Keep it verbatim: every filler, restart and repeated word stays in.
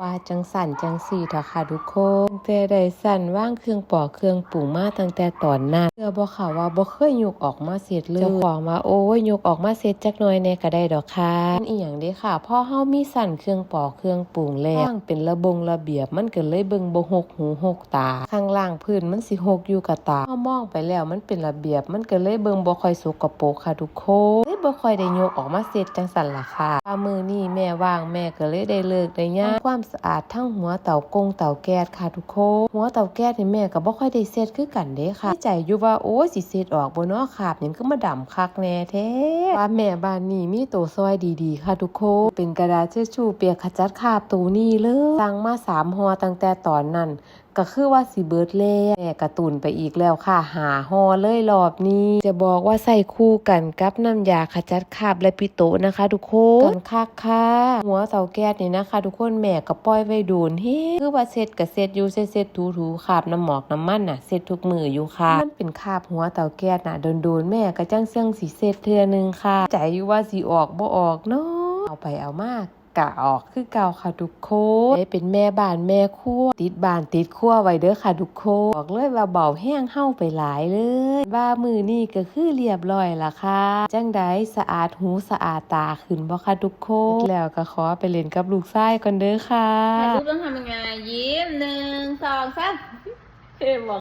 ว่าจั่งซั้นจั่งซี้เถาะค่ะทุกคน แต่ได้ซั้นวางเครื่องปอกเครื่องปรุงมาตั้งแต่ตอนนั้น เชื่อบ่คะว่าบ่เคยยกออกมาเช็ดเลย เจ้าของว่า "โอ้ย ยกออกมาเช็ดจักหน่อยแหน่ก็ได้ดอกค่ะ" มันอีหยังเด้ค่ะ พอเฮามีซั้นเครื่องปอกเครื่องปรุงแล้ว วางเป็นระบงระเบียบ มันก็เลยเบิ่งบ่หกหูหกตา ข้างล่างพื้นมันสิหกอยู่กะตาม เฮามองไปแล้วมันเป็นระเบียบ มันก็เลยเบิ่งบ่ค่อยสกปรกค่ะทุกคน เลยบ่ค่อยได้ยกออกมาเช็ดจั่งซั้นล่ะค่ะ ว่ามื้อนี้แม่ว่าง แม่ก็เลยได้เลิกได้ยาม ความสะอาดทั้งหัวเตากงเตาแก๊สค่ะทุกคน หัวเตาแก๊สนี่แม่ก็บ่ค่อยได้เช็ดคือกันเด้ค่ะ คิดในใจอยู่ว่า "โอ้ย สิเช็ดออกบ่น้อ คราบหยังคือมาดำคักแน่แท้" ว่าแม่บ้านนี้มีโตซ่อยดีๆ ค่ะทุกคน เป็นกระดาษทิชชู่เปียกขจัดคราบโตนี้เลย สั่งมาสามห่อตั้งแต่ตอนนั้น ก็คือว่าสิเบิดแล้ว แม่ก็ตุนไปอีกแล้วค่ะ ห้าห่อเลยรอบนี้ จะบอกว่าใช้คู่กันกับน้ำยาขจัดคราบและปิโตะนะคะทุกคน กันคักค่ะ หัวเตาแก๊สนี่นะคะทุกคน แม่ก็ปล่อยไว้โดนแฮง คือว่าเช็ดก็เช็ดอยู่ เช็ดๆ ถูๆ คราบน้ำหมอกน้ำมันน่ะ เช็ดทุกมื้ออยู่ค่ะ มันเป็นคราบหัวเตาแก๊สน่ะ โดนๆ แม่ก็จั่งเซิ่งสิเช็ดเทื่อหนึ่งค่ะ ใจอยู่ว่าสิออกบ่ออกเนาะ เอาไปเอามา กะออกคือเก่าค่ะทุกคน ได้เป็นแม่บ้านแม่ครัว ติดบ้านติดครัวไว้เด้อค่ะทุกคน บอกเลยว่าเบาแฮงเฮาไปหลายเลย ว่ามื้อนี้ก็คือเรียบร้อยละค่ะ จั่งใด๋ สะอาดหูสะอาดตาขึ้นบ่คะทุกคน เสร็จแล้วก็ขอไปเล่นกับลูกชายก่อนเด้อค่ะ ถ่ายรูปต้องทำยังไง ยิ้ม หนึ่ง สอง สาม เท่มาก